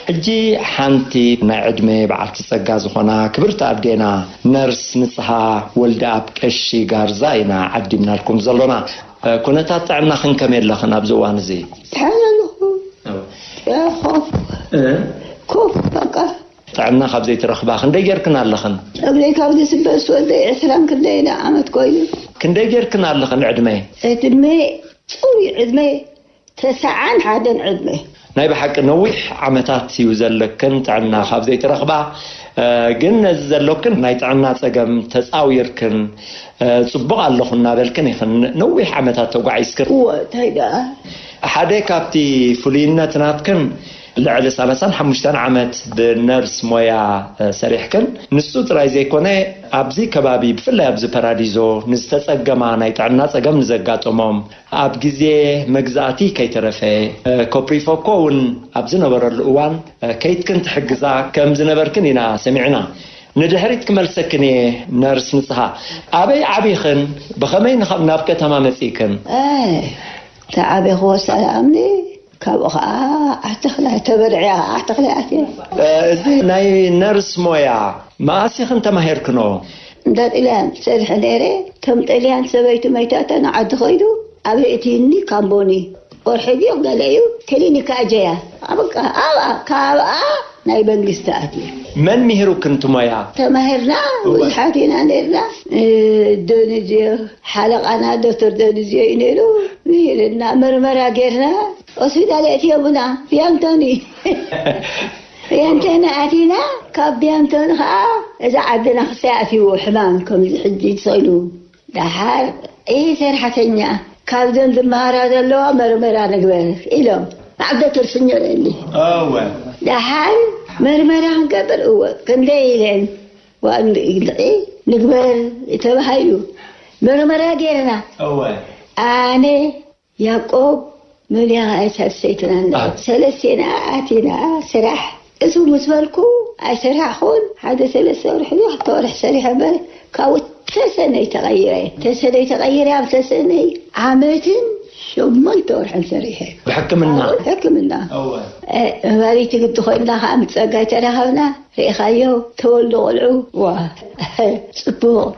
ሕጂ ሓንቲ ናይ ዕድመ በዓልቲ ጸጋ ዝኾና ክብርቲ ኣዴና ነርስ ንጽሃ ወልደኣብ ቀሺ ጋርዛ ኢና ዓዲምናልኩም ዘሎና። ኩነታት ጥዕናኽን ከመይ ኣለኽን ኣብዚ እዋን እዚ? ደሓን ኣለኹ። ኮፍ፣ ኮፍ በቃ። ጥዕና ካብ ዘይትረኽባ ክንደይ ጌርክን ኣለኽን? እብለይ ካብ ዝስበስ ወደይ ዕስራን ክንደይ ዓመት ኮይኑ። ክንደይ ጌርክን ኣለኽን ዕድመ? ዕድመ፣ ጽሩይ ዕድመ፣ ተስዓን ሓደን ዕድመ። ናይ ብሓቂ ነዊሕ ዓመታት እዩ ዘለክን ጥዕና ካብ ዘይትረኽባ። እ፣ ግን ነዚ ዘሎክን ናይ ጥዕና ጸገም ተጻዊርክን፣ እ፣ ጽቡቕ ኣለኹ እናበልክን ኢኽን ነዊሕ ዓመታት ተጓዒዝክን። እወ፣ እንታይ ደኣ? ሓደ ካብቲ ፍሉይነት ናትክን ልዕሊ ሰላሳን ሓሙሽተን ዓመት ብነርስ ሞያ፣ እ፣ ሰሪሕክን። ንሱ ጥራይ ዘይኮነ፣ ኣብዚ ከባቢ ብፍላይ ኣብዚ ፓራዲዞ ንዝተጸገማ ናይ ጥዕና ጸገም ንዘጋጠሞም ኣብ ግዜ መግዛእቲ ከይተረፈ፣ እ፣ ኮፕሪፎኮ እውን ኣብ ዝነበረሉ እዋን፣ እ፣ ከይድክን ትሕግዛ ከም ዝነበርክን ኢና ሰሚዕና። ንድሕሪት ክመልሰክን እየ ነርስ ንጽሃ። ኣበይ ዓቢኽን? ብኸመይ ንኻ-፣ ናብ ከተማ መጺእክን? እ፣ ተዓቢኽዎ ሰላምኒ፣ ካብኡ ኸዓ ዓተኽላይ ተበልዕያ፣ ዓተኽላይ ኣትየ። እ፣ እዚ ናይ ነርስ ሞያ መኣስ ኢኽን ተማሂርክኖ? እንዳ ጥልያን ዝሰርሐ ነይረ። ከም ጥልያን ሰበይቱ መይታታ ንዓዲ ኸይዱ፣ ኣብ እቲኒ ካምቦኒ ወርሒ ድዩ ገለ እዩ፣ ክሊኒካ ኣጀያ። ኣብቃ፣ ኣብኣ፣ ካብኣ ናይ መንግስቲ ኣትየ። መን ምሂሩክን እቲ ሞያ? ተማሂርና፣ እወ። ብዙሓት ኢና ነይርና። እ፣ ደንዝዮ፣ ሓለቓና ዶክተር ደንዝዮ እዩ ነይሩ። ምሂርና፣ መርመራ ጌርና፣ ሆስፒታል የእትዮምና፣ ብያንቶኒ። ብያንቶኒ ኣቲና፣ ካብ ብያንቶኒ ኸዓ እዛ ዓድና ክሳይ ኣትይዎ ሕማም ከምዚ ሕጂ ተሰኢሉ። ደሓር፣ "እይ ሰራሕተኛ፣ ካብዘን ዝመሃራ ዘለዋ መርመራ ንግበር" ኢሎም። ኣብ ዶክተር ስኞ ነኒ። እወ። ደሓር መርመራ ክንገብር፣ እወ፣ ክንደይ ኢለን፣ ዋን ኢልዒ ንግበር ተባሂሉ። መርመራ ጌርና። እወ። ኣነ፣ ያዕቆብ፣ መሊያ፣ ኣይታ ሰይትና፣ ኣዎ። ሰለስቴና ኣቲና ስራሕ። እሱ ምስ በልኩ ኣይሰራሕኹን። ሓደ ሰለስተ ወርሒ ዶ ክልተ ወርሒ ሰሪሐ እምበር፣ ካብኡ ተሰነይ ተቐይረ። ተሰነይ ተቐይረ፣ ኣብ ተሰነይ ዓመትን ሸሞንተ ወርሕን ሰሪሐ። ብሕክምና? ኣብኡ ሕክምና። እወ። እ፣ መባሊቲ ግዲ ኮይንና ከዓ ምስ ጸጋይ ተራኸብና። ርኢኻዮ፣ ተወልዶ ቆልዑ። ዋ፣ ጽቡቕ።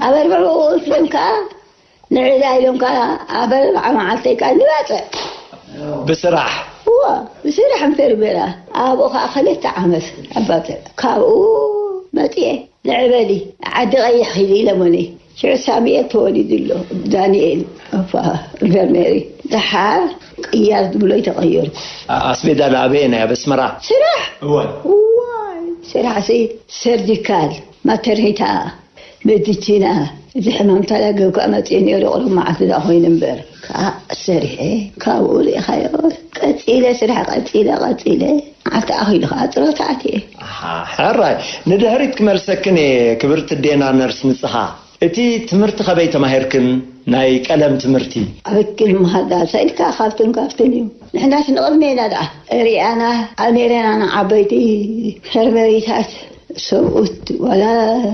ኣብ ኣርብዕኡ እትዮም ከዓ ንዕዳ ኢሎም ከዓ ኣብ ኣርብዓ መዓልተይ ከዓ ንባጽዕ። ብስራሕ? እዎ፣ ብስራሕ እንፈርበራ። ኣብኡ ከዓ ክልተ ዓመት ኣባጽዕ። ካብኡ መጽየ፣ ንዕበሊ፣ ዓዲ ቀይሕ ኺዲ ኢሎምኒ። ሽዑ ሳሙኤል ተወሊዱ ኣሎ፣ ዳንኤል፣ እፋ፣ እንፈርሜሪ። ደሓር ቅያር ዝብሎ ተቐየርኩ። ኣ-፣ ኣስቤዛ ንኣበየ ናይ ኣብ ኣስመራ? ስራሕ? እወ። እዋይ፣ ስራሕ ሲ ሰርጂካል፣ ማተርኒታ፣ መድችና፣ እዚ ሕማም ታዳገብ ከዓ መፅኡ ነይሩ፣ ቁሩብ መዓልቲ ደኣ ኮይኑ እምበር። ከዓ ሰሪሐ፣ ካብኡ ርኢኻዮ፣ ቀፂለ፣ ስራሕ ቀፂለ፣ ቀፂለ፣ መዓልቲ ኣኺሉ ከዓ ጥሮታ ኣትየ። ኣሃ፣ ሕራይ፣ ንድሕሪት ክመልሰክን እየ፣ ክብርቲ ዴና ነርስ ንጽሃ። እቲ ትምህርቲ ኸበይ ተማሂርክን? ናይ ቀለም ትምህርቲ? ኣብ እክል መሃዳ ሳኢልካ ካብትን ካብትን እዩ። ንሕናስ ንቕድሜና ደኣ ሪኣና፣ ኣሜርያና ንዓበይቲ ፈርመሪታት ሰብኡት ዋላ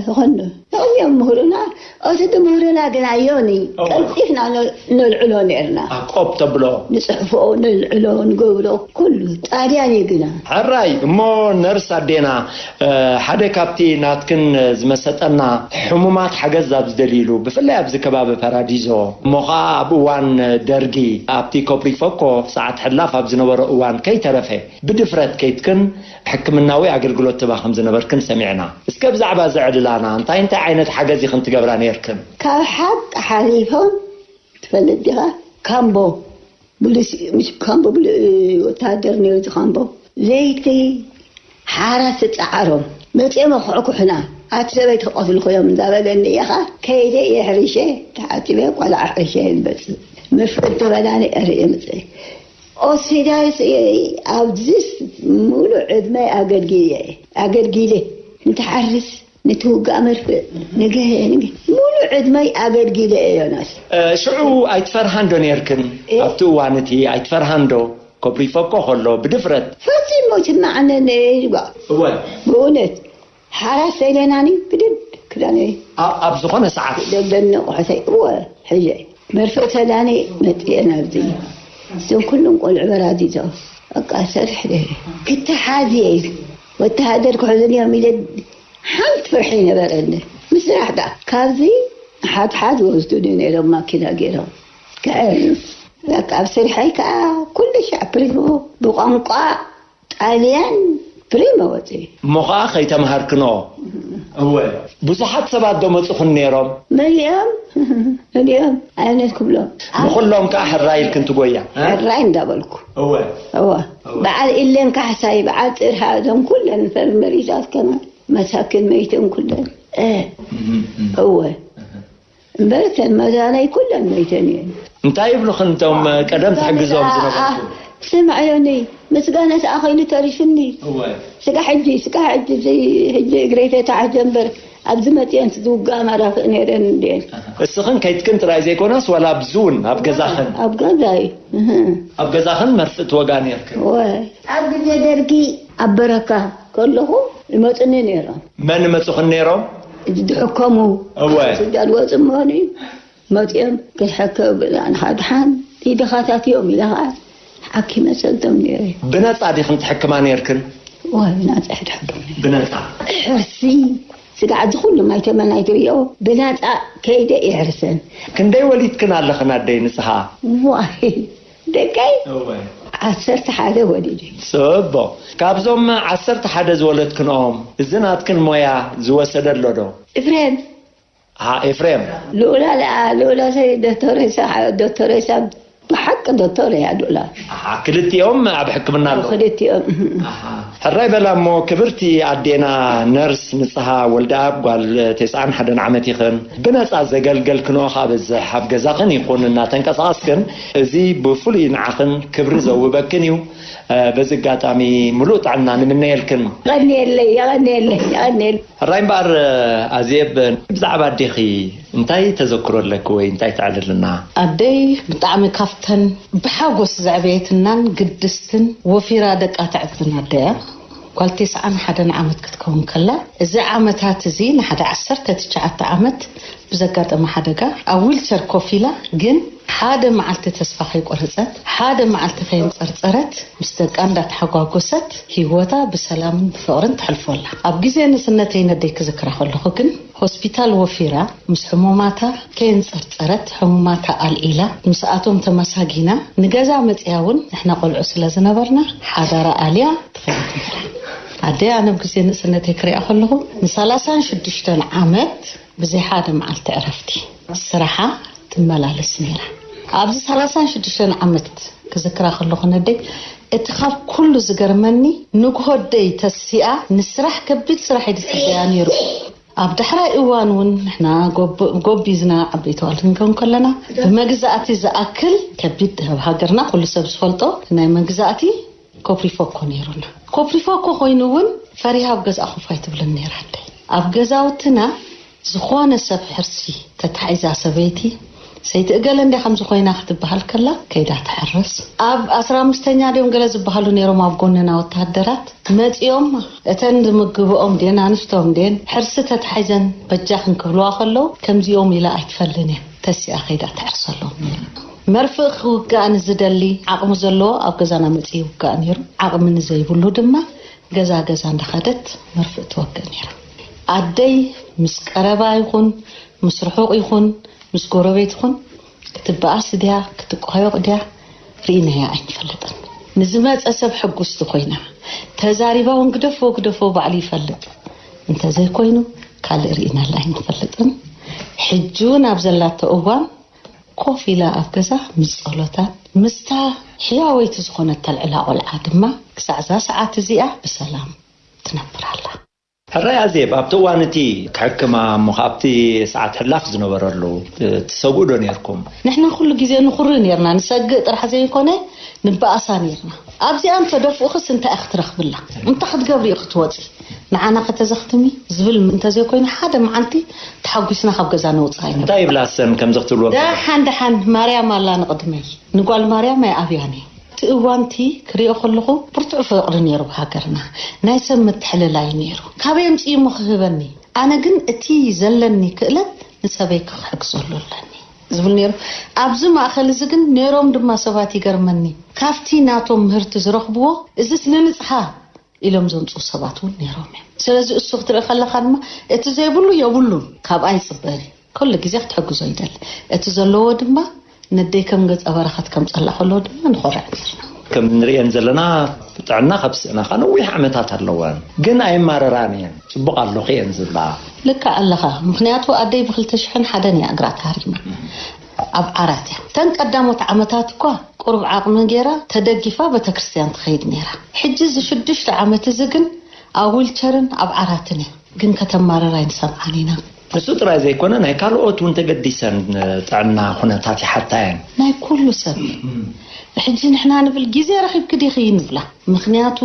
ይኾኑ። ንቕድሚኦም ምህሩና፣ እቲ ድምህሩና ግን ኣዮኒ እዋ። ቀልጢፍና ነ-፣ ነልዕሎ ነርና። ኣቆብ ተብሎ። ንጽሕፎ፣ ነልዕሎ፣ ንገብሮ፣ ኩሉ ጣድያን እዩ ግና። ሕራይ፣ እሞ ነርስ ኣዴና፣ እ፣ ሓደ ካብቲ ናትክን ዝመሰጠና ሕሙማት ሓገዝ ኣብ ዝደልይሉ፣ ብፍላይ ኣብዚ ከባቢ ፓራዲዞ፣ እሞ ኸኣ ኣብ እዋን ደርጊ ኣብቲ ኮፕሪፎኮ ሰዓት ሕላፍ ኣብ ዝነበሮ እዋን ከይተረፈ ብድፍረት ከይትክን ሕክምናዊ ኣገልግሎት ትባ ከም ዝነበርክን ሰሚዕና። እስከ ብዛዕባ እዚ ዕድላና እንታይ እንታይ ዓይነት ሓገዝ ኢኽን ትገብራ ነይርክን? ካብ ሓቂ ሓሊፎም ትፈልጥ ዲኻ? ካምቦ፣ ብሉስ-፣ ምስ ካምቦ ብሉ-፣ ወታደር ነይሩ እቲ ካምቦ። ለይቲ ሓራት ትጸዓሮም። መጺኦም ኣኹሕኩሕና። ኣቲ ሰበይቲ ክቐትልኩ እዮም እንዳበለኒ ኢኻ። ከይደ እየ ሕሪሸ፣ ተሓጺበ ቆልዓ ሕሪሸ እየ ዝመጽእ። መፍቅድ ተበላኒ እየ መጽእ። ኦሲዳስ ኣብዚ ሙሉእ ዕድመይ ኣገልጊለ፣ ኣገልጊለ። ንትሓርስ፣ ንትውጋእ መርፍእ፣ ንግህ-፣ ንግህ-፣ ሙሉእ ዕድመይ ኣገልጊለ እየ ዮናስ። እ፣ ሽዑ ኣይትፈርሃን ዶ ነርክን? እ? ኣብቲ እዋን እቲ ኣይትፈርሃን ዶ? ኮፕሪፎኮ ከሎ ብድፍረት? ፈጺሙ ትመዓነኒ እየ ይግባእ። እወ። ብእውነት፣ ሓራስ ዘይለናኒ ብደንብ ዳነይ ኣብ ዝኾነ ሰዓት ደበኒ ቁሕተይ እወ ሕየ መርፍእ ተዳኒ መጥየ ናብዚ እዞም ኩሉም ቆልዑ በራዲዞም በቃ ሰርሕ ደ ክተሓዝ እየ ወተሃደር ክሕዙን እዮም ኢለ ሓንቲ ፍርሒ ይነበረኒ ምስራሕ ዳ ካብዚ ሓድሓድ ወስዱኒ ነይሮም ማኪና ገይሮም ክዕርፍ በቃ ኣብ ስርሐይ ከዓ ኩሉ ሻዕ ፕሪሞ ብቋንቋ ጣልያን ፕሪሞ ወፂ እሞ ከዓ ከይተምሃርክኖ እወ ብዙሓት ሰባት ዶ መፅኹን ነይሮም መሊኦም መሊኦም ዓይነት ክብሎም ንኩሎም ከዓ ሕራይ ኢልክን ትጎያ ሕራይ እንዳበልኩ እወ እወ በዓል ኢለን ካሕሳይ በዓል ጥርሃ እዞም ኩለን ፈርመሪታት ከማ መሳክን መይተን ኩለን እወ እምበር ተን መዛናይ ኩለን መይተን እየን እንታይ ይብሉኽን እቶም ቀደም ትሕግዞም ዝነበርኩም ስምዐዮኒ ምስጋና ሰኣ ኮይኑ ተሪፍኒ እወ ስጋ ሕጂ ስጋ ሕጂ እዚ ሕጂ እግረይ ተታሕዘ እምበር ኣብዚ መፅአን ዝውጋ መራፍእ ነይረን እንድየን እስኽን ከይትክን ጥራይ ዘይኮነስ ዋላ ኣብዚ እውን ኣብ ገዛኽን ኣብ ገዛይ ኣብ ገዛኽን መርፍእ ትወጋ ነርክን ወይ ኣብ ግዜ ደርጊ ኣብ በረካ ከለኹ ይመፅኒ ነይሮም መን መፅኹን ነይሮም ድሕከሙ እወ ስጃድ ወፅ ምኾኑ እዩ መፅኦም ክትሕከብ ንሓድሓን ይድኻታት እዮም ኢለ ከዓ ሓኪመ ሰልቶም ነይረ ብነፃ ዲኽን ትሕክማ ነርክን ወይ ናፀ ሕድሕከም ብነፃ ሕርሲ ስጋዕ እዚ ኩሉ ማይተመናይ ትርእዮ ብናፃ ከይደ ይሕርሰን ክንደይ ወሊድክን ኣለኽን ኣደይ ንስኻ ዋይ ደቀይ እወ ዓሰርተ ሓደ ወሊደ ጽቡቕ ካብዞም ዓሰርተ ሓደ ዝወለድክንኦም እዚ ናትክን ሞያ ዝወሰደ ኣሎ ዶ እፍሬም ኣሃ ኤፍሬም ልኡላ ደኣ ልኡላ ሰይ ዶቶሬሳ ዶቶሬሳ ብሓቂ ዶቶር እያ ልኡላ ኣሃ ክልቲኦም ኣብ ሕክምና ኣለዉ ክልቲኦም ኣሃ ሕራይ በላ እሞ ክብርቲ ኣዴና ነርስ ንጽሃ ወልደኣብ ጓል ተስዓን ሓደን ዓመት ኢኽን ብነጻ ዘገልገልክንኦ ከዓ በዝሕ ኣብ ገዛኽን ይኹን እናተንቀሳቐስክን እዚ ብፍሉይ ንዓኽን ክብሪ ዘውህበክን እዩ በዚ ኣጋጣሚ ምሉእ ጥዕና ንምነየልክን የቐንየለይ የቐንየለይ የቐንየለይ ሕራይ እምበኣር ኣዜብ ብዛዕባ ኣዴኺ እንታይ ተዘክሮ ኣለኪ ወይ እንታይ ተዕልልና? ኣደይ ብጣዕሚ ካብተን ብሓጎስ ዘዕበየትናን ግድስትን ወፊራ ደቃ ተዕብን ኣደ እያ። ጓል ተስዓን ሓደን ዓመት ክትከውን ከላ እዚ ዓመታት እዚ ንሓደ ዓሰርተ ትሽዓተ ዓመት ብዘጋጠመ ሓደጋ ኣብ ዊልቸር ኮፍ ኢላ ግን ሓደ መዓልቲ ተስፋ ከይቆረፀት ሓደ መዓልቲ ከየንፀርፀረት ምስ ደቃ እንዳተሓጓጎሰት ህይወታ ብሰላምን ብፍቕርን ተሕልፎ ኣላ። ኣብ ግዜ ንእስነተይ ነደይ ክዝክራ ከለኹ ግን ሆስፒታል ወፊራ ምስ ሕሙማታ ከየንፀርፀረት ሕሙማታ ኣልዒላ ምስኣቶም ተመሳጊና ንገዛ መፅያ እውን ንሕና ቆልዑ ስለ ዝነበርና ሓዳራ ኣልያ ትኸይድ ነይራ። ኣደይ ኣነ ኣብ ግዜ ንእስነተይ ክሪኣ ከለኹ ንሰላሳን ሽዱሽተን ዓመት ብዘይ ሓደ መዓልቲ ዕረፍቲ ስራሓ ትመላለስ ነይራ። ኣብዚ ሰላሳን ሽዱሽተን ዓመት ክዝክራ ከለኹ ነደይ እቲ ካብ ኩሉ ዝገርመኒ ንግሆ ኣደይ ተሲኣ ንስራሕ ከቢድ ስራሕ እዩ ዝፅበያ ነይሩ። ኣብ ዳሕራይ እዋን እውን ንሕና ጎቢዝና ዓበይቲ ኣዋልድ ክንከውን ከለና ብመግዛእቲ ዝኣክል ከቢድ ኣብ ሃገርና ኩሉ ሰብ ዝፈልጦ ናይ መግዛእቲ ኮፕሪፎ እኮ ነይሩና። ኮፕሪፎ እኮ ኮይኑ እውን ፈሪሃ ኣብ ገዛኣ ኮፍ ኣይትብልን ነይራ ኣደይ። ኣብ ገዛውትና ዝኾነ ሰብ ሕርሲ ተታሒዛ ሰበይቲ ሰይቲ እገለ እንድያ ከምዚ ኮይና ክትበሃል ከላ ከይዳ ትሕርስ። ኣብ ኣስራ ኣምስተኛ ድዮም ገለ ዝበሃሉ ነይሮም ኣብ ጎንና ወተሃደራት መፂኦም እተን ዝምግብኦም ድየን ኣንስቶም ድየን ሕርሲ ተታሒዘን በጃኽን ክብልዋ ከለዉ ከምዚኦም ኢላ ኣይትፈልጥን እያ ተሲኣ ከይዳ ትሕርሰሎም ነይራ። መርፍእ ክውጋእ ንዝደሊ ዓቕሚ ዘለዎ ኣብ ገዛና መፂኡ ይውጋእ ነይሩ። ዓቕሚ ንዘይብሉ ድማ ገዛ ገዛ እንዳኸደት መርፍእ ትወግእ ነይራ። ኣደይ ምስ ቀረባ ይኹን ምስ ርሑቕ ይኹን ምስ ጎረቤት ይኹን ክትበኣስ ድያ ክትቋየቕ ድያ ርኢናያ ኣይንፈልጥን። ንዝመፀ ሰብ ሕጉስቲ ኮይና ተዛሪባ እውን ግደፍዎ ግደፍዎ ባዕሉ ይፈልጥ እንተዘይኮይኑ ካልእ ርኢናላ ኣይንፈልጥን። ሕጂ እውን ኣብ ዘላቶ እዋን ኮፍ ኢላ ኣብ ገዛ ምስ ጸሎታን ምስታ ሕያወይቲ ዝኾነት ተልዕላ ቆልዓ ድማ ክሳዕ እዛ ሰዓት እዚኣ ብሰላም ትነብር ኣላ። ሕራይ ኣዜብ፣ ኣብቲ እዋን እቲ ክሕክማ እሞ ካብቲ ሰዓት ሕላፍ ዝነበረሉ ትሰግኡ ዶ ነርኩም? ንሕና ኩሉ ግዜ ንኹሪ ነርና፣ ንሰግእ ጥራሕ ዘይኮነ ንበኣሳ ነርና። ኣብዚኣ እንተደፍኡኽስ እንታይ ኢኺ ክትረኽብላ? እንታይ ክትገብሪ ኢኺ ትወጺ? ንዓና ከተዘኽትሚ ዝብል እንተዘይኮይኑ ሓደ መዓልቲ ተሓጒስና ካብ ገዛ ነውፅኣ ኣይነበርና። እንታይ ይብላ እሰን ከምዚ ክትብልወን ከለኹ? ደሓን ደሓን ማርያም ኣላ ንቕድመይ። ንጓል ማርያም ኣይኣብያን እየ። እቲ እዋንቲ ክሪኦ ከለኹ ብርቱዕ ፍቕሪ ነይሩ ብሃገርና። ናይ ሰብ ምትሕልላይ ነይሩ። ካበይ ኣምፂኡ እሞ ክህበኒ? ኣነ ግን እቲ ዘለኒ ክእለት ንሰበይ ክሕግዘሉ ኣለኒ ዝብል ነይሩ። ኣብዚ ማእኸል እዚ ግን ነይሮም ድማ ሰባት፣ ይገርመኒ፣ ካብቲ ናቶም ምህርቲ ዝረኽብዎ፣ እዚስ ንንፅሃ ኢሎም ዘምፅኡ ሰባት እውን ነይሮም እዮም። ስለዚ እሱ ክትርኢ ከለኻ ድማ እቲ ዘይብሉ የብሉን ካብኣ ይፅበሪ። ኩሉ ግዜ ክትሕግዞ ይደሊ። እቲ ዘለዎ ድማ ነደይ ከም ገጸ በረኸት ከም ጸላ ከሎ ድማ ንኾርዕ ነርና። ከም ንርእየን ዘለና፣ ጥዕና ካብ ስእናኻ ነዊሕ ዓመታት ኣለወን፣ ግን ኣይማረራን እየን። ጽቡቕ ኣለኹ እየን ዝብላ። ልክዕ ኣለኻ። ምኽንያቱ ኣደይ ብ ክልተ ሽሕን ሓደን እያ እግራ ተሃሪማ። ኣብ ዓራት እያ። ተን ቀዳሞት ዓመታት እኳ ቁሩብ ዓቕሚ ገይራ ተደጊፋ ቤተክርስትያን ትኸይድ ነይራ። ሕጂ እዚ ሽዱሽተ ዓመት እዚ ግን ኣብ ዊልቸርን ኣብ ዓራትን እያ። ግን ከተማርር ኣይንሰምዓን ኢና። ንሱ ጥራይ ዘይኮነ፣ ናይ ካልኦት እውን ተገዲሰን ጥዕና ኩነታት ይሓታ እየን። ናይ ኩሉ ሰብ። ሕጂ ንሕና ንብል፣ "ግዜ ረኺብኪ ዲኺ?" ንብላ። ምኽንያቱ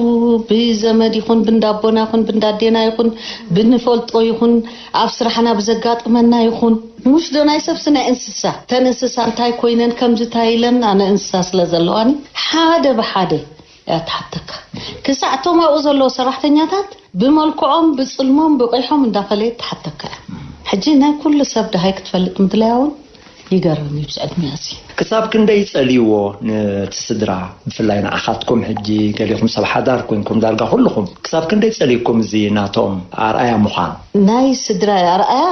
ብዘመድ ይኹን ብንዳቦና ይኹን ብንዳዴና ይኹን ብንፈልጦ ይኹን ኣብ ስራሕና ብዘጋጥመና ይኹን፣ ምሽ ዶ ናይ ሰብሲ ናይ እንስሳ፣ እተን እንስሳ እንታይ ኮይነን ከምዚ እንታይ ኢለን፣ ኣነ እንስሳ ስለ ዘለዋኒ ሓደ ብሓደ እያ ትሓተካ። ክሳዕ እቶም ኣብኡ ዘለዉ ሰራሕተኛታት ብመልክዖም፣ ብጽልሞም፣ ብቂሖም እንዳፈለየት ትሓተካ እያ። ሕጂ ናይ ኩሉ ሰብ ደሃይ ክትፈልጥ ምድላያ እውን ይገርም እዩ፣ ብዚ ዕድሚኣ እዚ። ክሳብ ክንደይ ጸልይዎ ነቲ ስድራ፣ ብፍላይ ንዓኻትኩም ሕጂ ገሊኹም ሰብ ሓዳር ኮንኩም፣ ዳርጋ ኩልኹም፣ ክሳብ ክንደይ ጸልይኩም እዚ ናቶም ኣርኣያ ምዃን? ናይ ስድራ ኣርኣያ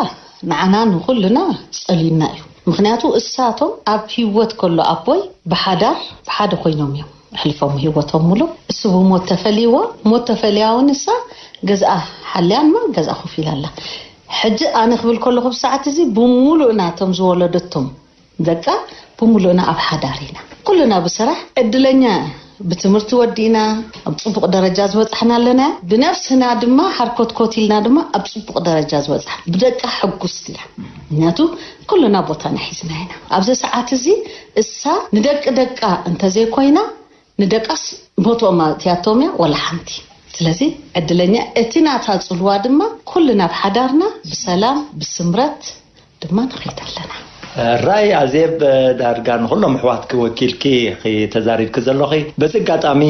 ንዓና ንኹልና ጸልዩና እዩ። ምኽንያቱ እሳቶም ኣብ ህይወት ከሎ ኣቦይ ብሓዳር ብሓደ ኮይኖም እዮም ኣሕሊፎም ህይወቶም ሙሉ። እሱ ብሞት ተፈልይዎ፣ ሞት ተፈልያ እውን እሳ ገዝኣ ሓልያ ድማ ገዝኣ ኮፍ ኢላ ኣላ። ሕጂ ኣነ ክብል ከለኹ ብሰዓት እዚ ብሙሉእ ናቶም ዝወለደቶም ደቃ ብሙሉእና ኣብ ሓዳር ኢና። ኩልና ብስራሕ ዕድለኛ፣ ብትምህርቲ ወዲእና ኣብ ጽቡቕ ደረጃ ዝበጻሕና ኣለና። ብነፍስና ድማ ሓርኮትኮት ኢልና ድማ ኣብ ጽቡቕ ደረጃ ዝበጻሕ ብደቃ ሕጉስቲ ኢና። ምክንያቱ ኩልና ቦታና ሒዝና ኢና። ኣብዚ ሰዓት እዚ እሳ ንደቂ ደቃ እንተዘይኮይና ንደቃስ ቦትኦም ኣእትያቶም እያ ወላ ሓንቲ። ስለዚ ዕድለኛ እቲ ናታ ጽልዋ ድማ ኩልና ብሓዳርና ብሰላም ብስምረት ድማ ንኸይድ ኣለና። ራይ ኣዜብ፣ ዳርጋ ንኹሎም ኣሕዋትኪ ወኪልኪ ኢኺ ተዛሪብኪ ዘለኺ። በዚ ኣጋጣሚ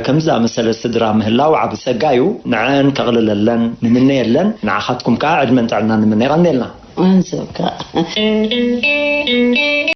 ከምዚ ዝኣመሰለ ስድራ ምህላው ዓቢ ጸጋ እዩ። ንዐን ከቕልለለን ንምነየለን፣ ንዓኻትኩም ከኣ ዕድመን ጥዕናን ንምነ። የቐንየልና። ኣንሰብካ።